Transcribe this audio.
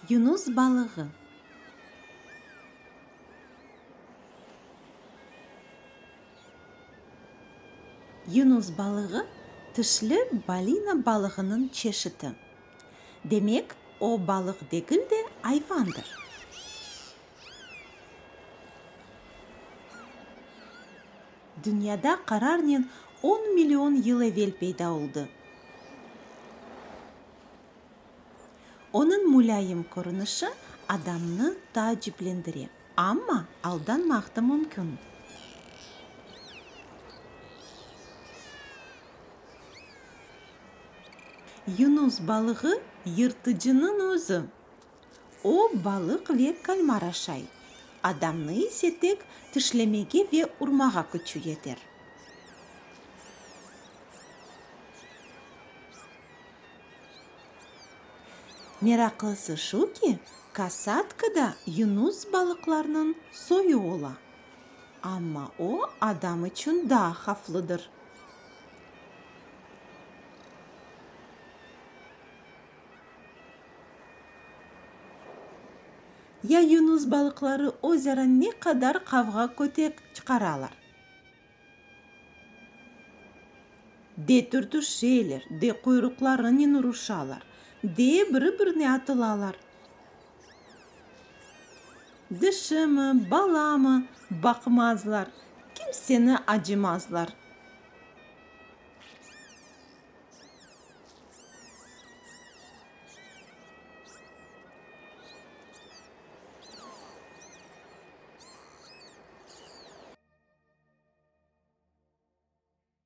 Yunus balığı. Yunus balığı, tişli balina balığınıñ çeşiti. Demek, o balıq degil de, ayvandır. Dünyada qararnen on million yıl evel peyda oldı. Onıñ mulâyim körünişi adamnı taaciplendire, amma aldanmaq da mümkün. Yunus balığı yırtıcınıñ özü. O, balıq ve kalmar aşay, adamnı ise tek tişlemege ve urmağa küçü yeter. Meraqlısı şu ki, kasatka da yunus balıqlarnıñ soyu ola, amma o, adam içün daa havflıdır. Ya yunus balıqları özara ne qadar qavğa-kötek çıqaralar? De türtüşeler, de quyruqlarınen uruşalar, de biri-birine atılalar. Dişimi, balamı, baqmazlar, kimseni acımazlar.